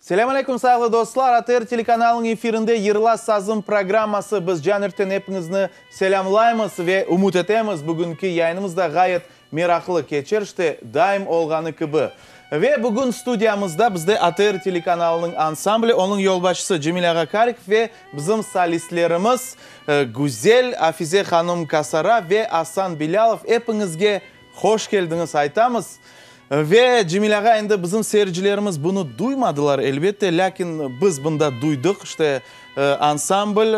Selâm aleyküm sayğılı dostlar, ATR telekanalınıñ efirinde Yırla sazım programması. Biz Canerten epiñizni selâmlaymız ve ümüt etemiz, bugünki yayınımız da ğayet meraqlı keçer, işte, daim olğanı kibi. Ve bugün studiyamızda bizde ATR telekanalınıñ ansambli, onıñ yolbaşçısı Cemil ağa Karikov ve bizim solistlerimiz Güzel, Afize hanım Kasara ve Asan Bilâlov. Epiñizge Hoş keldiñiz aytamız. Ve, Cemil ağa, endi bizim seyircilerimiz bunı duymadılar, elbette, lâkin biz bunda duydıq, işte, ansambl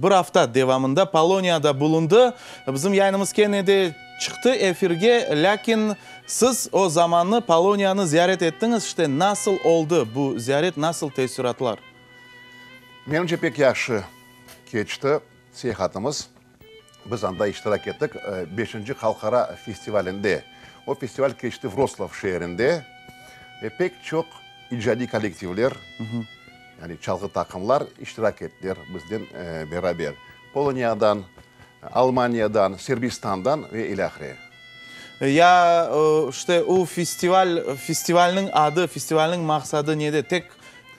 bir afta devamında Poloniyada bulundı. Bizim yayınımız kene de çıqtı efirge, lâkin siz o zamannı Poloniyanı ziyaret ettiñiz, işte, nasıl oldı bu ziyaret, nasıl teessüratlar? Menimce, pek yahşı keçti seyahatımız. Biz anda iştirak ettik beşinci halqara festivalinde. O festival keçti Vrotslav şeerinde ve pek çoq icadiy kollektivler, yani çalğı taqımlar iştirak ettiler biznen beraber. Poloniyadan, Almaniyadan, Serbistandan ve ilâhre. Ya, işte, o festival, festivalniñ adı, festivalniñ maqsadı nede? Tek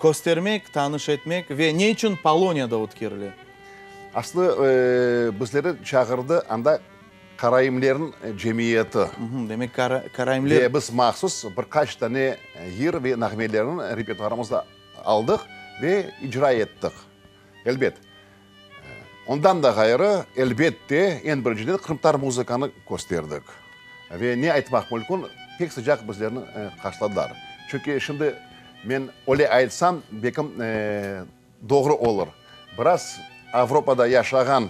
köstermek, tanış etmek ve ne içün Poloniyada ötkerile? Aslı, bizleri çağırdı anda karaimlerniñ cemiyeti. Demek, karaimler. Ve biz mahsus bir qaç tane yır ve nağmelerni repertuarımızda aldıq ve icra ettik. Elbet, ondan da ğayrı, elbette, eñ birinciden qırımtatar muzıkanı kösterdik. Ve ne aytmaq mülkün, pek sıcaq bizlerni qarşıladılar. Çünki şimdi men öyle aytsam, belkim, Doğru olur. Biraz Avropada yaşağan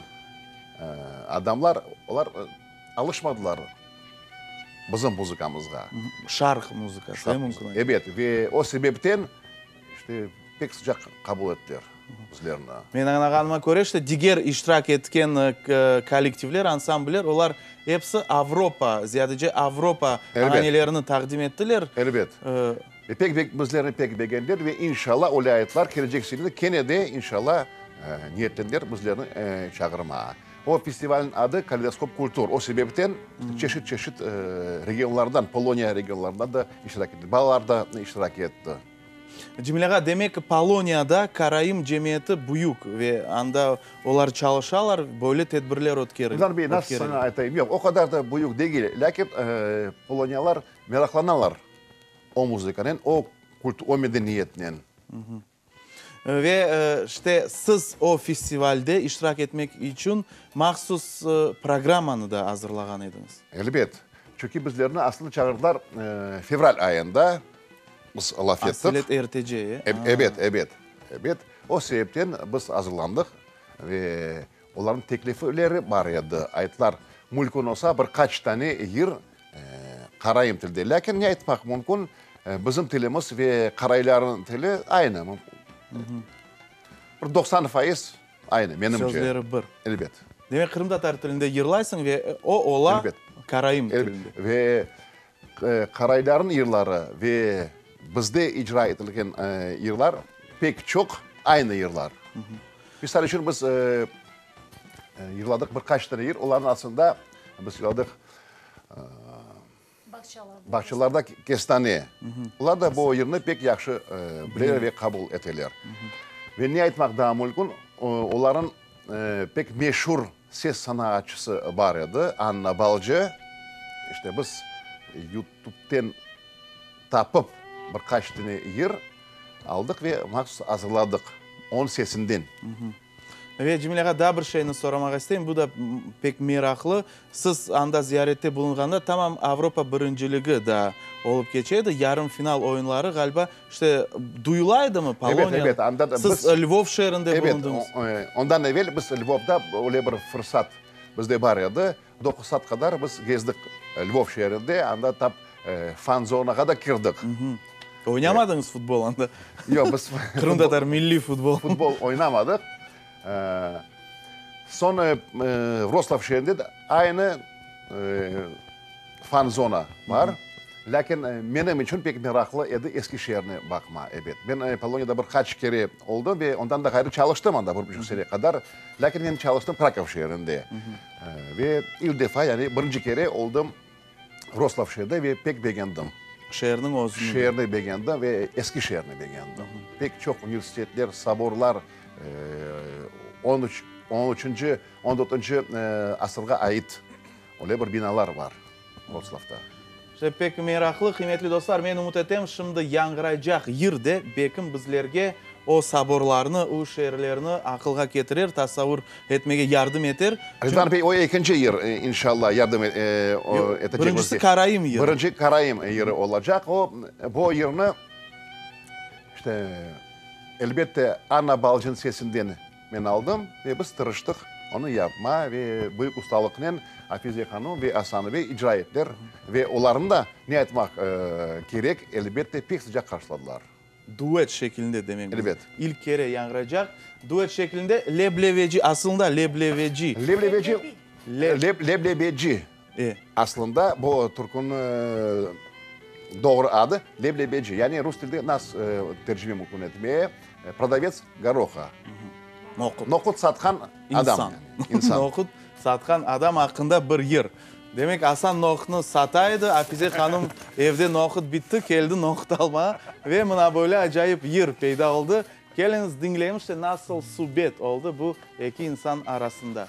adamlar, olar alışmadılar bizim muzıkamızğa. Şarq muzıkası, e, mümkün aytmaq. Ebet, ve o sebepten, işte, pek sıcaq qabul ettiler bizlerni. Men añlağanıma köre, işte, diger iştirak etken kollektivler, ansambller, olar episi Avropa, ziyadece Avropa ananelerini taqdim ettiler. Elbet. Ve pek bek bizlerni pek begendiler ve inşalla öyle ayttılar, kelecek sene de kene de inşalla niyetlendiler bizlerni çağırmağa. O festivalniñ adı Kaleidoskop kultur, o sebepten çeşit-çeşit regionlardan, Poloniya regionlarından da iştirak ettiler, balalar da iştirak etti. Cemil ağa, demek Poloniyada karaim cemiyeti büyük ve anda olar çalışalar, böyle tedbirler ötkerile. Nizar bey, nasıl saña aytayım, yoq, o qadar da büyük degil, lâkin poloniyalar meraqlanalar. O muzıkanen, o kult, o medeniyetnen. Ve, işte, siz o festivalde iştirak etmek içün mahsus programmanı da azırlağan ediñiz. Elbet. Çünki bizlerni aslında çağırdılar fevral ayında, biz laf ettik. Aselet ertece, e? Ebet, ebet, ebet. O sebepten biz azırlandıq ve olarnıñ teklifleri bar edi. Ayttılar, mülkün olsa bir qaç tane yır Qaraim tilde. Lâkin ne aytmaq mümkün, bizim tilimiz ve qaraylarnıñ tili aynı. Bir 90% aynı, menimce. Sözleri bir. Elbet. Demek, qırımtatar tilinde yırlaysıñ ve o ola karaim tilinde. Ve qaraylarnıñ yırları ve bizde icra etilgen yırlar pek çoq aynı yırlar. Misal içün, biz Yırladıq bir qaç tane yır, olarnıñ arasında biz yırladıq Bağçalarda kestane. Olar da bu yırnı pek yahşı bileler ve qabul eteler. Ve ne aytmaq daa mümkün, olarnıñ pek meşur ses sanaatçısı bar edi, Anna Balcı. İşte biz YouTubeten tapıp bir qaç tane yır aldıq ve mahsus azırladıq onıñ sesinden. Ve, Cemil ağa, daa bir şeyni soramağa isteyim, bu da pek meraqlı. Siz anda ziyarette bulunğanda tamam Avropa birinciligi da olıp keçe edi, yarım final oyunları, ğaliba, işte, duyula edimi Poloniya? Ebet, ebet, anda da biz. Siz Lvov şeerinde bulundıñız. Ebet, ondan evel biz Lvovda öyle bir fırsat bizde bar edi, doquz saat qadar biz gezdik Lvov şeerinde, anda tap fan-zonağa da kirdik. Oynamadıñız futbol anda? Yoq, biz Qırımtatar milliy futbol. Futbol oynamadıq. Soñ Vrotslav şeerinde de aynı fan-zona bar. Lâkin menim içün pek meraqlı edi eski şeerni baqma, ebet. Men Poloniyada bir qaç kere oldım ve ondan da ğayrı çalıştım anda bir buçuq sene qadar. Lâkin men çalıştım Krakov şeerinde. Ve ilk defa, yani birinci kere oldım Vrotslav şeerinde ve pek begendim. Şeerniñ özüni. Şeerni begendim ve eski şeerni begendim. Pek çoq universitetler, soborlar, on üç, on üçünci, on dörtünci asırğa ait öyle bir binalar bar Vrotslawda. İşte, pek meraqlı, qıymetli dostlar, men ümüt etem, şimdi yañğıraycaq yır de bekim bizlerge o soborlarnı, o şeerlerni aqılğa ketirer, tasavur etmege yardım eter. Ridvan bey, o ekinci yır, inşallah, yardım etecek. Birincisi karaim yırı. Birinci karaim yırı olacaq. O, bu yırnı, işte, elbette, Anna Balcın sesinden men aldım ve biz tırıştıq onı yapma ve büyük ustalıqnen Afize hanım ve Asan bey icra ettiler. Ve olarnı da, ne aytmaq kerek, elbette, pek sıcaq qarşıladılar. Duet şeklinde demek biz. Elbet. İlk kere yañğıracaq. Duet şeklinde lebleveci, aslında lebleveci. Lebleveci, leblebeci. E. Aslında bu türküniñ doğru adı leblebeci. Yani rus tilde nas tercime mümkün etmeye, prodavets goroha. Noqut. Noqut satqan adam. İnsan. Noqut satqan adam aqqında bir yır. Demek, Asan nohutnı sata edi, Afize hanım evde nohut bitti, keldi nohut almağa ve mına böyle acayip yır peyda oldı. Keliñiz, diñleymiz, işte nasıl subet oldı bu eki insan arasında.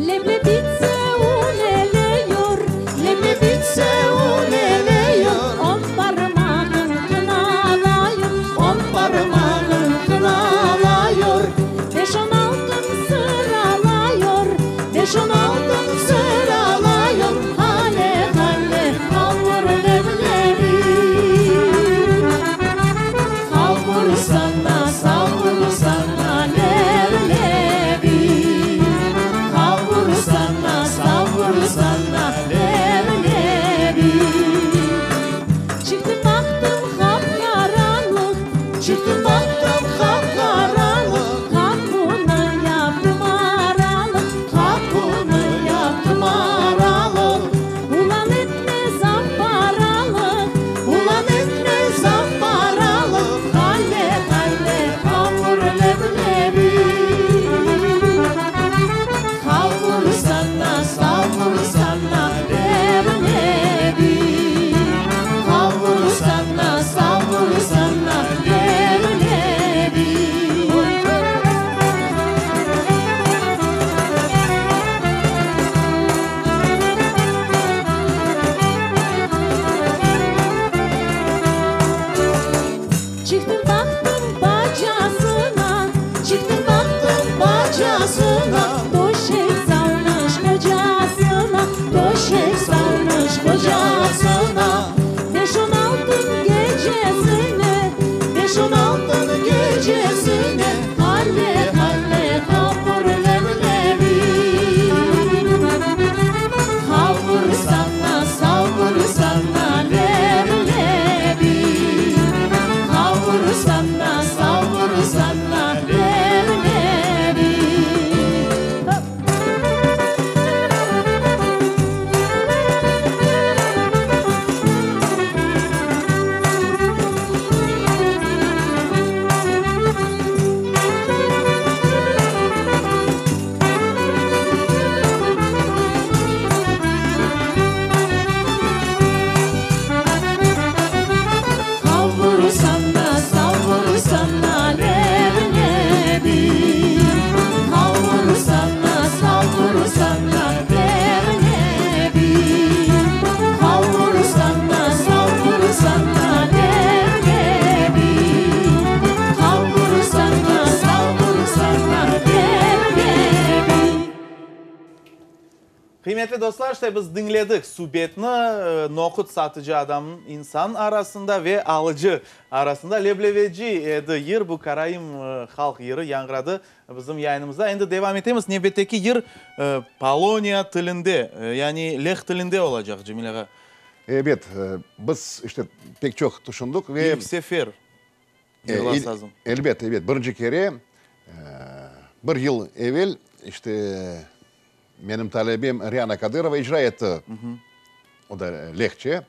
Leblebitse un eliyor, leblebitse un eliyor, On parmağın qınalayır, on parmağın qınalayır, Beş on altın sıralayır, beş on altın sıralayır, Hale, hale, hamur leblebi. Hamur sana, savur sana leblebi. Hamur sana, savur sana leblebi. Çıqtım baqtım qap-qaranlıq, Çıqtım baqtım qap-qaranlıq, Qapunı yaptım aralıq, Qapunı yaptım aralıq. Ulan etme zamparalıq, Ulan etme zamparalıq, Halle, halle, hamur leblebi. Hamur sana, savur sana leblebi. Hamur sana, savur sana leblebi. Çıqtım baqtım bacasına, Çıqtım baqtım bacasına, Töşek salmış qocasına, Töşek salmış qocasına. Beş on altın gecesine, Beş on altın gecesine, Halle, halle, hamur leblebi. Hamur sana, savur sana leblebi. Hamur sana, savur sana leblebi. Hamur sana, savur sana leblebi. Hamur sana, savur sana leblebi. Hamur sana, savur sana leblebi. Hamur sana, savur sana leblebi. Qıymetli dostlar, işte biz diñledik subetni nohut satıcı adam, insan arasında ve alıcı arasında. Lebleveci edi yır, bu karaim halq yırı yañğıradı bizim yayınımızda. Endi devam etemiz. Nevbetteki yır poloniya tilinde, yani leh tilinde olacaq, Cemil ağa. Ebet, biz işte pek çoq tüşündik ve... İlk sefer yırlasazım. Elbet, ebet, birinci kere. Bir yıl evel, işte, menim talebem Riana Kadırova icra etti, o da lehçe.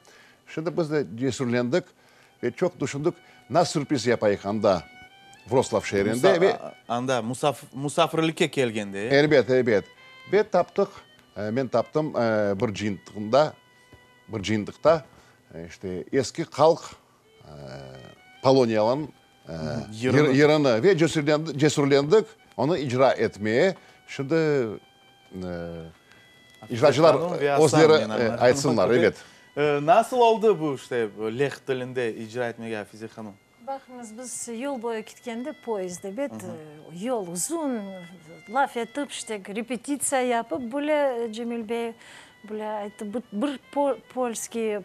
Şimdi biz de cesürlendik ve çoq tüşündik, nasıl sürpriz yapayıq anda, Vrotslav şeerinde. Ve Anda musafirlikke kelgende, e? Elbet, elbet. Ve taptıq, men taptım bir cıyıntığında, bir cıyıntıqta, işte, eski halq Poloniyalıñ yırını ve cesürlendik onı icra etmeye. Şimdi icracılar özleri aytsınlar, ebet. Nasıl oldı bu işte leh tilinde icra etmege, Afize hanım? Baqıñız, biz yol boyu ketkende poyezdde, ebet, yol uzun, laf etip, işte, repetitsiya yapıp, böyle Cemil bey Böyle ayttı, bir polskiy,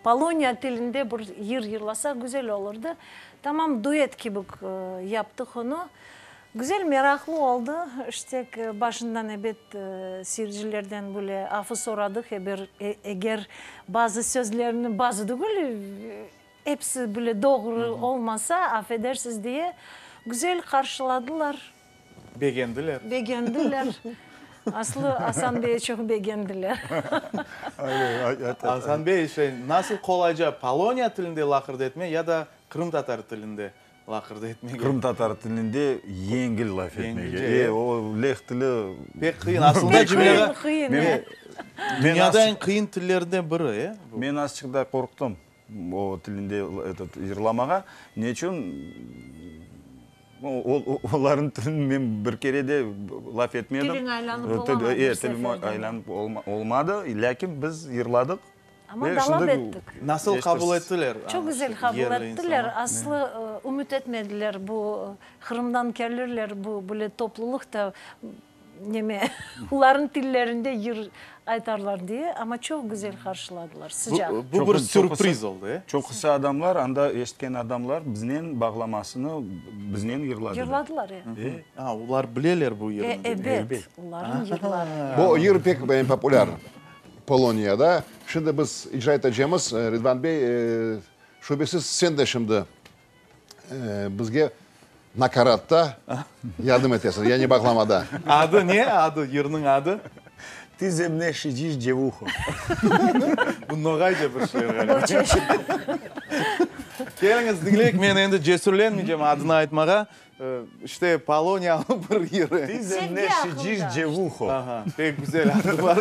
poloniya tilinde bir yır yırlasaq güzel olurdı. Tamam duet kibi yaptıq onı. Güzel, meraqlı oldı. İşte, başından ebet seyircilerden böyle afu soradıq, eger bazı sözlerni, bazı degil, episi böyle doğru olmasa, af edersiz diye. Güzel qarşıladılar. Begendiler. Begendiler. Aslı Asan bey çoq begendiler. Asan bey, şey, nasıl qolayca poloniya tilinde laqırdı etme ya da qırımtatar tilinde laqırdı etmege? Qırımtatar tilinde yengil laf etmege. E, o leh tili. Pek qıyın. Aslında Cemile ağa, qıyın, dünyada eñ qıyın tillerden biri, e? Men azçıq da qorqtım o tilinde etot yırlamağa. Neçün? Olarnıñ tilini men bir kere de laf etmedim. Tiliñ aylanıp olamadı bir sefer. Tilim aylanıp olmadı, lâkin biz yırladıq. Amma da laf ettik. Nasıl qabul ettiler? Çoq güzel qabul ettiler. Aslı ümüt etmediler, bu Qırımdan kelirler, bu böyle toplulıq da Neme, olarnıñ tillerinde yır aytarlar diye, amma çoq güzel qarşıladılar, sıcaq. Bu bir sürpriz oldı, e? Çoqusı adamlar, anda eşitken adamlar biznen bağlamasını biznen yırladılar. Yırladılar, e. A, olar bileler bu yırnı. E, ebet, olarnıñ yırları. Bu yır pek populâr Poloniyada. Şimdi biz icra etecemiz, Ridvan bey, şübesiz sen de şimdi Bizge nakaratta yardım etesiñ, yani bağlamada. Adı ne, adı, yırnıñ adı? Tı ze mne şıciş cevuho. Bu noğayca bir şiir ğaliba. Keliñiz, diñleyik, men endi cesürlenmeycem adını aytmağa. İşte, poloniyalı bir yırı. Tı ze mne şıciş cevuho. Aha, pek güzel adı bar.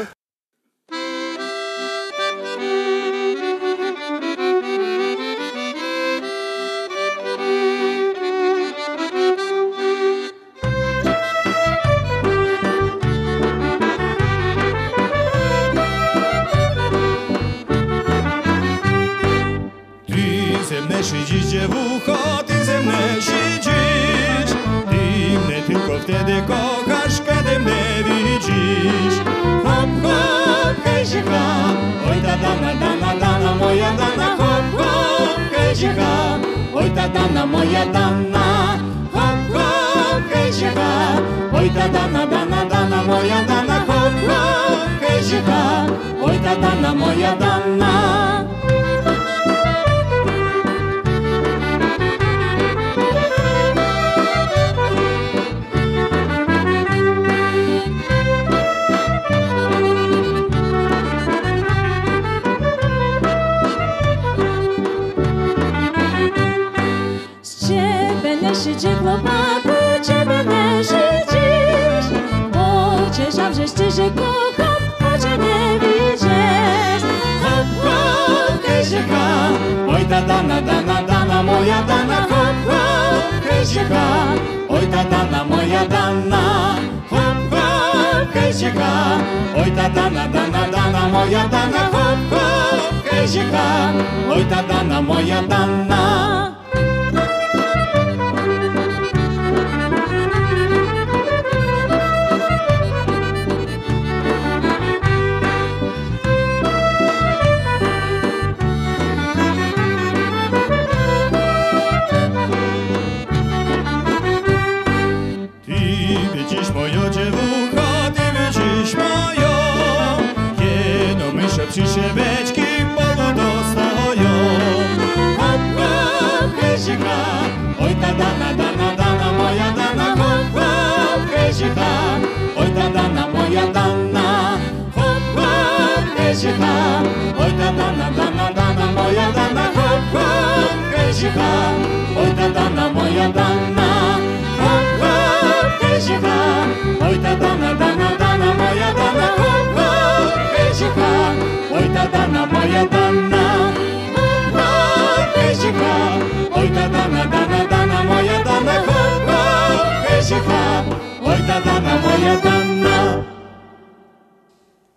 Qayadan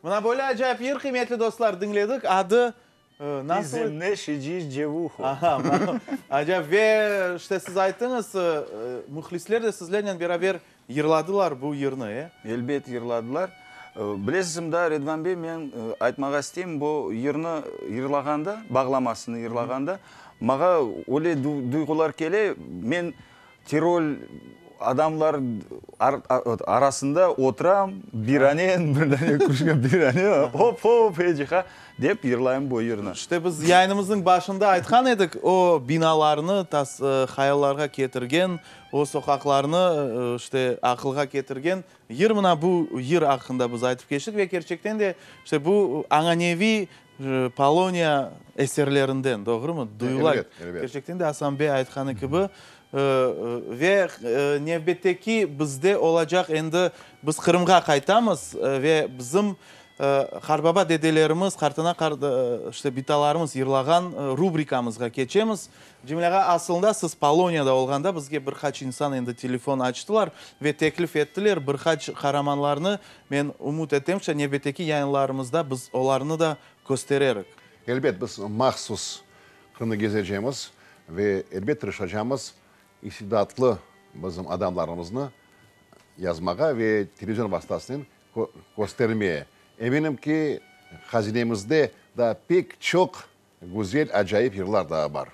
Mına böyle acayip yır, qıymetli dostlar, diñledik. Adı nasıl? Ti ze mne şçediş devuhu. Aha, acayip. Ve işte siz ayttıñız, mühlisler de sizlernen beraber yırladılar bu yırnı, e? Elbet, yırladılar. Bilesiz, mında, Redvan bey, men aytmağa isteyim, bu yırnı yırlağanda, bağlamasını yırlağanda, mağa öyle duyğular kele, men Tirol adamlar arasında oturam, biranen, bir dane krujka biranen, hop-hop, hey-ciha, dep yırlayım bu yırnı. İşte biz yayınımıznıñ başında aytqan edik, o binalarnı tas hayallarğa ketirgen, o soqaqlarnı işte aqılğa ketirgen yır, mına bu yır aqqında biz aytıp keçtik ve kerçekten de işte bu añaneviy Poloniya eserlerinden, doğrumı, duyula. Elbet, elbet. Kerçekten de Asan bey aytqanı kibi, ve nevbetteki bizde olacaq endi biz Qırımğa qaytamız ve bizim qarbaba dedelerimiz, qartana, işte bitalarımız yırlağan rubrikamızğa keçemiz. Cemil ağa, asılında siz Poloniyada olğanda bizge bir qaç insan endi telefon açtılar ve teklif ettiler bir qaç qaramanlarnı. Men ümüt etem ki, nevbetteki yayınlarımızda biz olarnı da köstererik. Elbet, biz mahsus Qırımnı gezecemiz ve elbet tırışacamız istidatlı bizim adamlarımıznı yazmağa ve televizion vastasınen köstermeye. Eminim ki, hazinemizde daa pek çoq Güzel, acayip yırlar daa bar.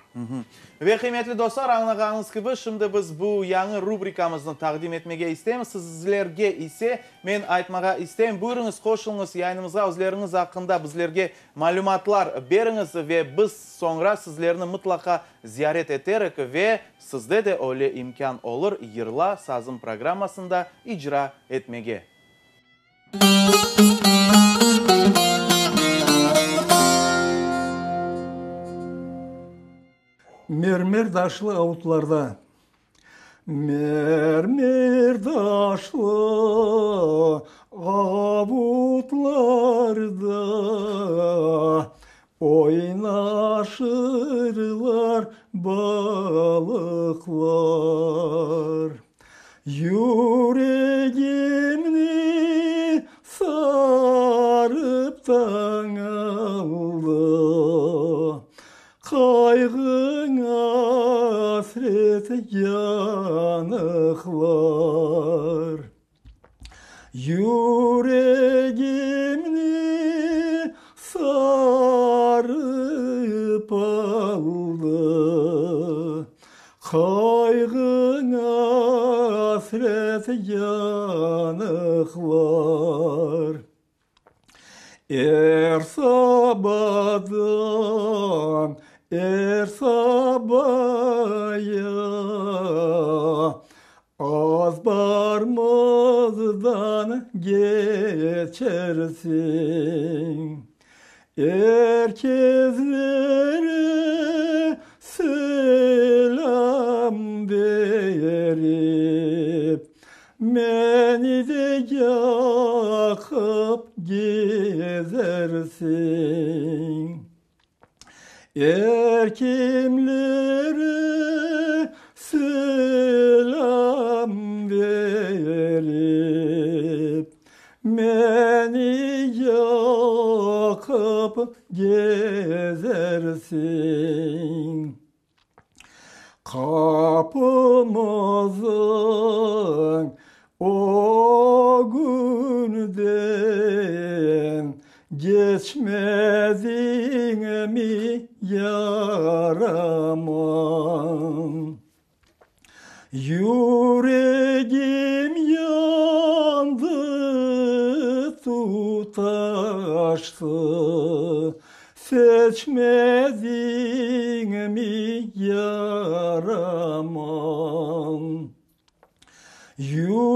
Ve qıymetli dostlar, añlağanıñız kibi, şimdi biz bu yañı rubrikamıznı taqdim etmege isteymiz. Sizlerge ise men aytmağa isteyim, buyurıñız, qoşulıñız yayınımızğa, özleriñiz aqqında bizlerge malümatlar beriñiz ve biz soñra sizlerni mıtlaqa ziyaret eterik ve sizde de öyle imkân olur Yırla sazım programmasında icra etmege. Mermer taşlı avutlarda Mermer taşlı avutlarda Oynaşırlar balıqlar. Yüregimni sarıp tañ aldı, Qayğıñ asret yanıqlar. Yüregimni sarıp aldı, Qayğıñ asret yanıqlar. Er sabadan er sabaya Azbarımızdan geçersiñ. Er kezlere selâm berip, Meni de yaqıp gezersiñ. Er kimlere selâm berip, Meni yaqıp gezersiñ. Qapımızıñ ögünden geçmediñmi, yaraman? Yüregim yandı, tutaştı, Seçmediñmi, yaraman? Yüregim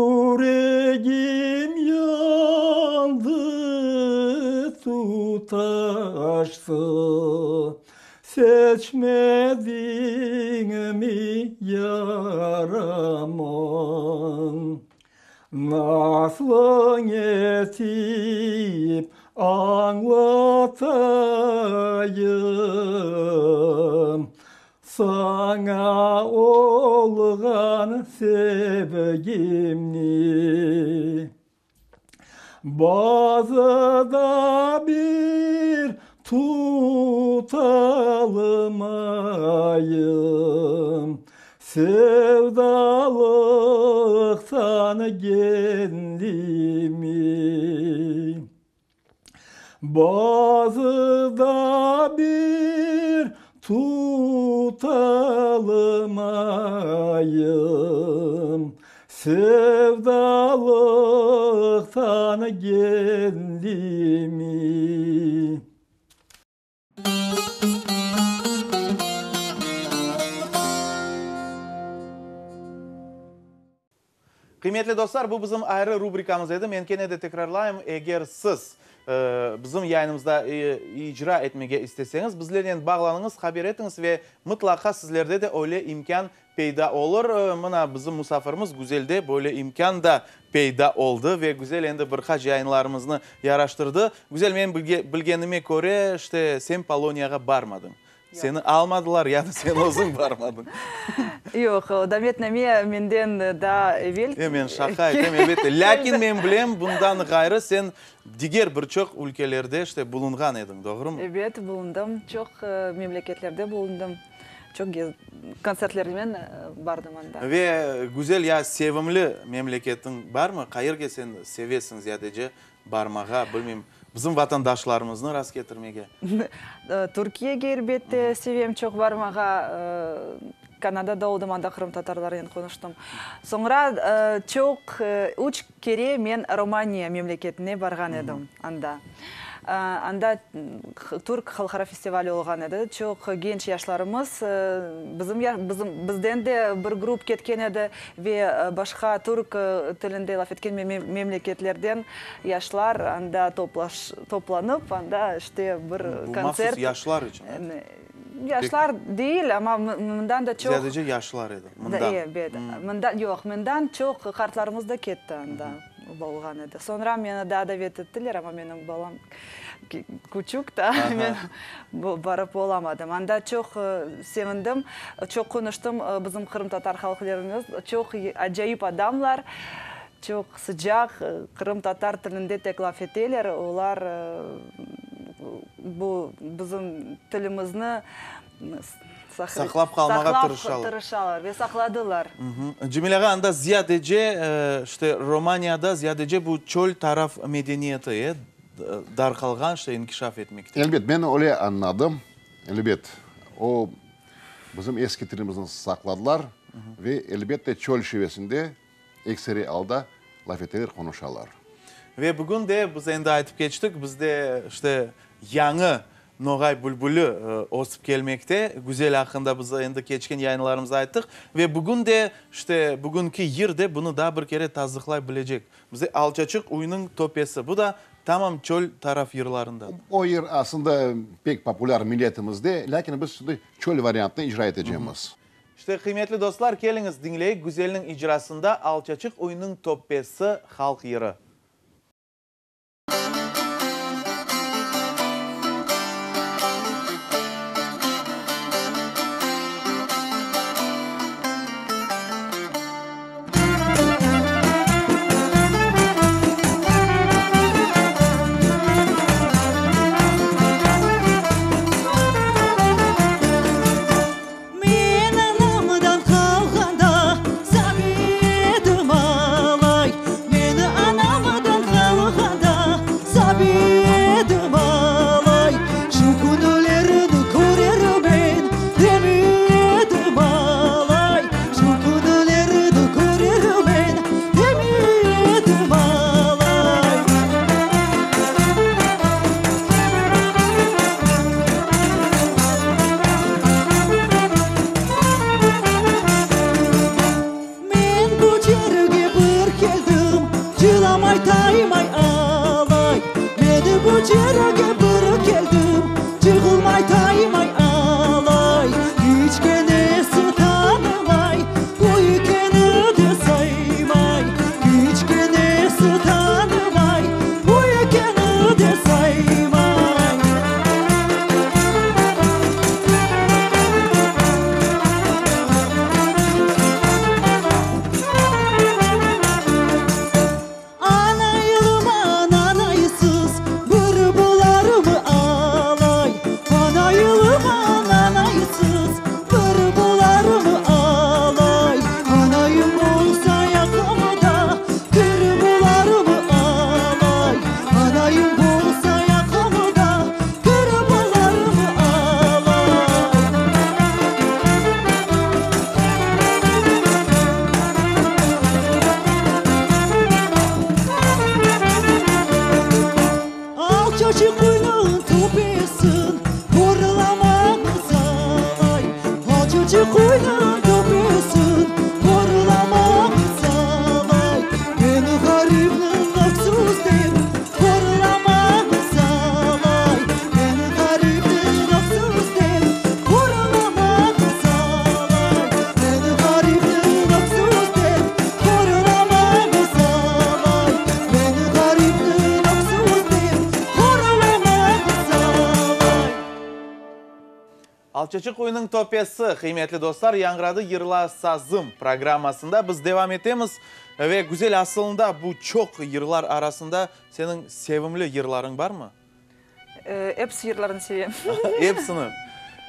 yandı, tutaştı, Seçmediñmi, yaraman? Naslıñ etip añlatayım Saña olğan sevgimni? Bazıda bir tutalmayım, Sevdalıqtan kendimi. Bazıda bir tutalmayım, Sevdalıqtan kendimi. Qıymetli dostlar, bu bizim ayrı rubrikamız edi. Men kene de tekrarlayım, eger siz bizim yayınımızda icra etmege isteseñiz, bizlernen bağlanıñız, haber etiñiz ve mıtlaqa sizlerde de öyle imkân peyda olur. Mına, bizim musafirimiz Güzelde böyle imkân da peyda oldı ve Güzel endi bir qaç yayınlarımıznı yaraştırdı. Güzel, menim bilgenime köre, işte, sen Poloniyağa barmadıñ. Seni almadılar ya da sen özüñ barmadıñ? Yoq, davetname menden daa evel. E, men şaqa etem, elbette. Lâkin men bilem, bundan ğayrı sen diger bir çoq ülkelerde işte bulunğan ediñ, doğrumı? Ebet, bulundım. Çoq memleketlerde bulundım. Çoq kontsertlernen bardım anda. Ve güzel ya sevimli memleketiñ barmı? Qayerge sen sevesiñ ziyadece Barmağa, bilmeyim, bizim vatandaşlarımıznı rast ketirmege. Türkiyege elbette sevem çoq barmağa. Kanadada oldım, anda qırımtatarlarnen qonuştım. Soñra çoq, üç kere men Romaniya memleketine barğan edim, anda. Anda türk halqara festivali olğan edi. Çoq genç yaşlarımız, bizim, bizim, bizden de bir grup ketken edi ve başqa türk tilinde laf etken memleketlerden yaşlar anda toplaş, toplanıp, anda işte bir Bu kontsert. mahsus yaşlar içün, e? Yaşlar değil, amma mından da çoq. Ziyadece yaşlar edi, mından. Ebet, mından, yoq, mından çoq qartlarımız da ketti anda. Olğan edi. Soñra meni daa davet ettiler, amma menim balam küçük daa, men barıp olamadım. Anda çoq sevindim, çoq qonuştım bizim qırımtatar halqlerimiz, çoq acayip adamlar, çoq sıcaq, qırımtatar tilinde tek laf eteler, olar bu bizim tilimizni Saqlap qalmağa tırışalar. Tırışalar ve saqladılar. Cemil ağa, anda ziyadece, işte, Romaniyada ziyadece bu çöl taraf medeniyeti, e, darqalğan, işte, inkişaf etmekte. Elbet, men öyle añladım. Elbet, o, bizim eski tilimizni saqladılar ve, elbette, çöl şivesinde ekseri alda laf eteler, qonuşalar. Ve bugün de, biz endi aytıp keçtik, bizde, işte, yañı Noğay bülbüli ösip kelmekte. Güzel aqqında biz endi keçken yayınlarımızda ayttıq. Ve bugün de, işte, bugünki yır de bunı daa bir kere tasdıqlay bilecek. Bizde Alçaçıq uyniñ töpesi. Bu da tamam çöl taraf yırlarından. O yır aslında pek populâr milletimizde, lâkin biz şimdi çöl variantını icra etecemiz. İşte, qıymetli dostlar, keliñiz diñleyik Güzelniñ icrasında Alçaçıq uyniñ töpesi halq yırı. Men anamdan qalğanda sabiy edim alay, Men anamdan qalğanda sabiy edim alay, Şu künlerni körermen demey edim alay, Şu künlerni körermen demey edim alay. Men bu cerge bir keldim, cılamay taymay alay. Men bu cerge bir keldim, cığılmay taymay alay. Kiçkenesi tanımay, büyükeni de saymay. Kiçkenesi tanımay, büyükeni de saymay. Ana yılım, ana. Alçaçıq quyunıñ töpesin Qorulamañız alay. Alçaçıq quyunıñ töpesin Qorulamañız alay. Meni ğaripniñ öksüz dep Qorulamañız alay. Meni ğaripniñ öksüz dep Qorulamañız alay. Meni ğaripniñ öksüz dep Qorulamañız alay. Meni ğaripniñ öksüz dep Qorulamañız alay. Alçaçıq quyunıñ töpesi, qıymetli dostlar, yañğıradı Yırla sazım programmasında biz devam etemiz. Ve Güzel, asılında bu çoq yırlar arasında seniñ sevimli yırlarıñ barmı? Episi yırlarnı sevem. Episini.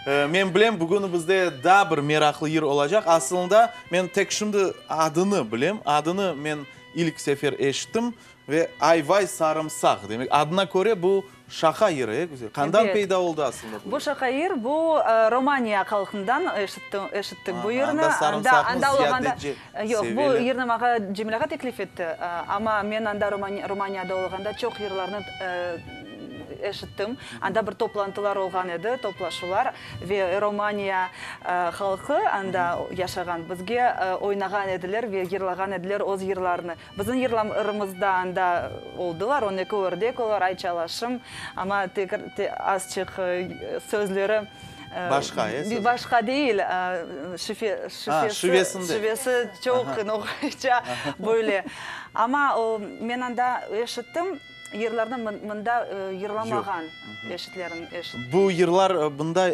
Men bilem, bugün bizde daa bir meraqlı yır olacaq. Asılında, men tek şimdi adını bilem. Adını men ilk sefer eşittim. Ve Ay-vay sarımsaq, demek, adına köre bu şaqa yırı, e, Güzel? Qandan peyda oldı aslında bu Bu şaqa yır, bu Romaniya halqından eşittik bu yırnı. Anda sarımsaqnı ziyadece seveler. Yoq, bu yırnı maña Cemil ağa teklif etti. Amma men anda Romaniyada olğanda çoq yırlarnı eşittim. Anda bir toplantılar olğan edi, toplaşuvlar. Ve Romaniya halqı anda yaşağan bizge oynağan ediler ve yırlağan ediler öz yırlarını. Bizim yırlarımız da anda oldılar, 12 ördek olar, Ay çalaşım, amma azçıq sözleri Başqa, e, sözleri? Başqa değil, şife, şivesi, şivesi çoq noğayca böyle. Amma men anda eşittim, yırlarnı mında yırlamağan eşitlerim, eşittim. Bu yırlar bunda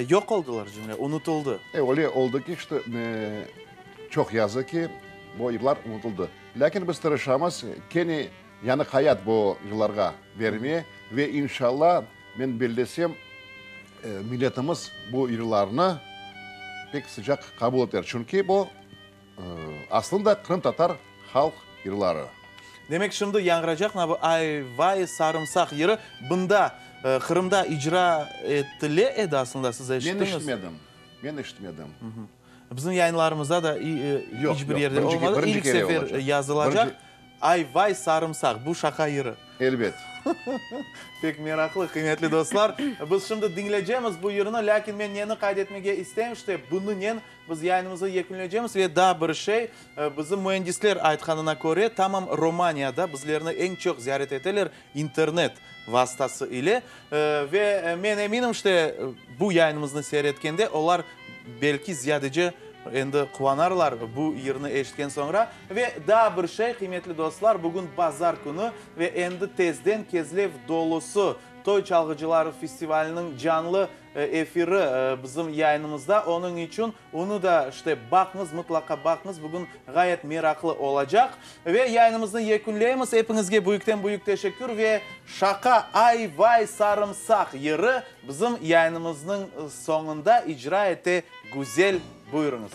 yoq oldılar, Cemile, unutıldı. E, öyle oldı ki, işte, Çoq yazıq ki, bu yırlar unutıldı. Lâkin biz tırışamız kene yañı hayat bu yırlarğa bermeye ve inşalla, men bellesem, milletimiz bu yırlarnı pek sıcaq qabul eter. Çünki bu, aslında, qırımtatar halq yırları. Demek, şimdi yañğıracaq mına bu Ay-vay sarımsaq yırı bunda, Qırımda icra etile edi aslında, siz eşittiñiz? Men eşitmedim. Men eşitmedim. Bizim yayınlarımızda da iç bir yerde olmadı. İlk sefer yazılacaq. Ay-vay sarımsaq, bu şaqa yırı. Elbet. Pek meraqlı, qıymetli dostlar. Biz şimdi diñleycemiz bu yırnı, lâkin men neni qayd etmege isteyim, işte, bunınen biz yayınımızı yekünleycemiz. Ve daa bir şey, bizim müendisler aytqanına köre, tamam Romaniyada bizlerni eñ çoq ziyaret eteler internet vastası ile. Ve men eminim, işte, bu yayınımıznı seyir etkende olar, belki, ziyadece endi quvanarlar bu yırnı eşitken soñra. Ve daa bir şey, qıymetli dostlar, bugün bazar künü ve endi tezden Kezlev dolusı toy çalğıcıları festivaliniñ canlı efiri bizim yayınımızda. Onıñ içün onı da, işte, baqıñız, mıtlaqa baqıñız, bugün ğayet meraqlı olacaq. Ve yayınımıznı yekünleymiz. Epiñizge büyükten-büyük teşekkür ve şaqa Ay-vay sarımsaq yırı bizim yayınımıznıñ soñunda icra ete Güzel. Buyurıñız.